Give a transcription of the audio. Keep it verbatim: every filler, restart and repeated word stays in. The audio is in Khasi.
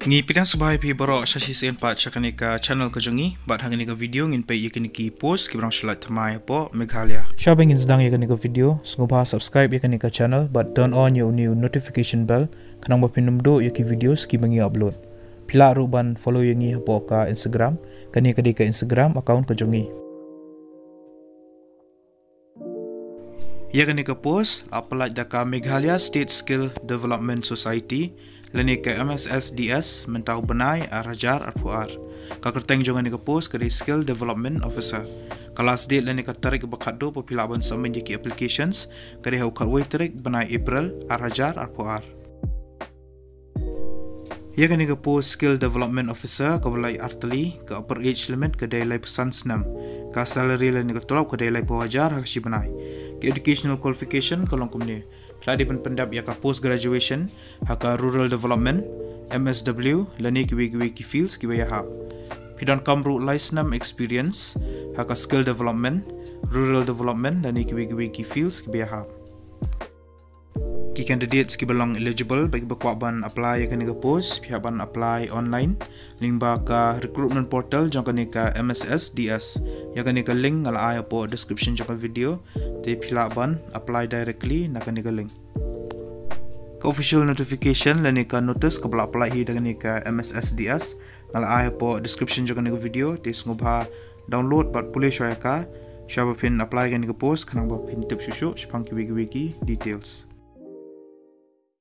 Ngi pdiang sngewbha ïa phi baroh sha shisien pat sha kane ka channel ka jong ngi, bad ha kane ka video ngin peit ïa kine ki post kiba dang shu lait thymmai hapoh Meghalaya. Shwa ban ngin sdang ïa kane ka video, sngewbha subscribe ïa kane ka channel bad turn on ïa une u notification bell, khnang ba phin ym duh ïa ki videos kiba ngi upload. Phi lah ruh ban follow ïa ngi hapoh ka Instagram, kane ka dei ka Instagram account ka jong ngi. Ïa kane ka post la pyllait da ka Meghalaya State Skill Development Society lane ka M S S D S mynta u bnai ar hajar arphew ar. Ka kyrteng jong kane ka post ka dei Skill Development Officer. Ka last date lane ka tarik ba khatduh ba phi lah ban submit ïa ki applications ka dei ha u khatwei tarik bnai April ar hajar arphew ar. Ïa kane ka post Skill Development Officer kaba lai artylli, ka upper age limit ka dei laiphew san snem. Ka salary lane ka tulop ka dei laiphew hajar ha ka shi bnai. Ka educational qualification ka long kumne: phi lah dei ban pyndep ïa ka post graduation ha ka rural development, M S W lane kiwei kiwei ki fields kiba ïahap. Phi donkam ruh lai snem experience ha ka skill development, rural development lane kiwei kiwei ki fields kiba ïahap. Ki candidates kiba long eligible bad kiba kwah ban apply ïa kane ka post, phi hap ban apply online lyngba ka recruitment portal jong kane ka M S S D S. Ïa kane ka link nga la ai hapoh description jong ka video, te phi lah ban apply directly na kane ka link. Ka official notification lane ka notice kaba la pyllait hi da kane ka M S S D S nga la ai hapoh description jong kane ka video, te sngewbha download bad pule shwa ïa ka shwa ba phin apply ïa kane ka post, khnang ba phin tip shuh shuh shaphang kiwei kiwei ki details.